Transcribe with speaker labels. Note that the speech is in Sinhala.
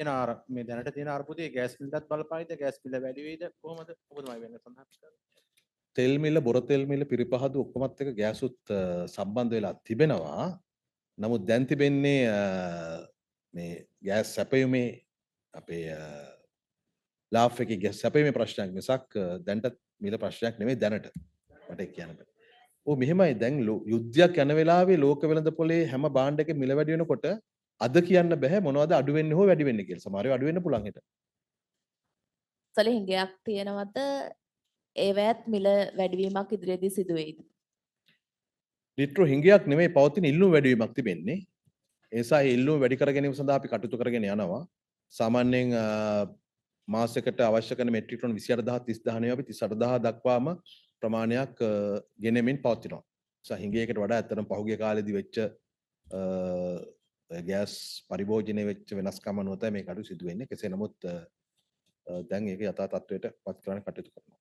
Speaker 1: එන අර මේ දැනට තියෙන අර්බුදයේ ගෑස් මිලටත් බලපායිද? ගෑස් මිල වැඩි වෙයිද? කොහොමද ඔබතුමා වෙන සඳහන් කරන්නේ?
Speaker 2: තෙල් මිල, බොර තෙල් මිල පිරිපහදු ඔක්කොමත් එක්ක ගෑසුත් සම්බන්ධ වෙලා තිබෙනවා. නමුත් දැන් තිබෙන්නේ මේ ගෑස් සැපයුමේ අපේ ලාෆ් එකේ ගෑස් සැපයුමේ ප්‍රශ්නයක් මිසක් දැනට මිල ප්‍රශ්නයක් නෙමෙයි දැනට. මට ඒක කියන්න බෑ. ඔව් මෙහෙමයි, දැන් යුද්ධයක් යන වෙලාවේ ලෝක වෙළඳ පොලේ හැම භාණ්ඩයකම මිල වැඩි වෙනකොට අද කියන්න බෑ මොනවද අඩු වෙන්නේ හෝ වැඩි වෙන්නේ කියලා. සමහර ඒවා අඩු වෙන්න පුළුවන් හෙට.
Speaker 3: වල හිඟයක් තියෙනවද? ඒවැයත් මිල වැඩිවීමක් ඉදිරියේදී සිදු වෙයිද?
Speaker 2: ලිට්‍රෝ හිඟයක් නෙමෙයි පවතින ඉල්ලුම් වැඩිවීමක් තිබෙන්නේ. ඒ නිසා ඒ ඉල්ලුම වැඩි කර ගැනීම සඳහා අපි කටයුතු කරගෙන යනවා. සාමාන්‍යයෙන් මාසයකට අවශ්‍ය කරන මෙට්‍රික් ටොන් 28000 30000 නෙවෙයි, අපි 38000 දක්වාම ප්‍රමාණයක් ගෙනෙමින් පවතිනවා. ඒ නිසා හිඟයකට වඩා ඇත්තටම පහුගිය කාලෙදී වෙච්ච ඔය ගෑස් පරිභෝජනය වෙච්ච වෙනස්කම අනුව තමයි මේ කටයුතු සිදු වෙන්නේ. කෙසේ නමුත් දැන් ඒක යථා තත්ත්වයට පත් කරන්න කටයුතු කරනවා.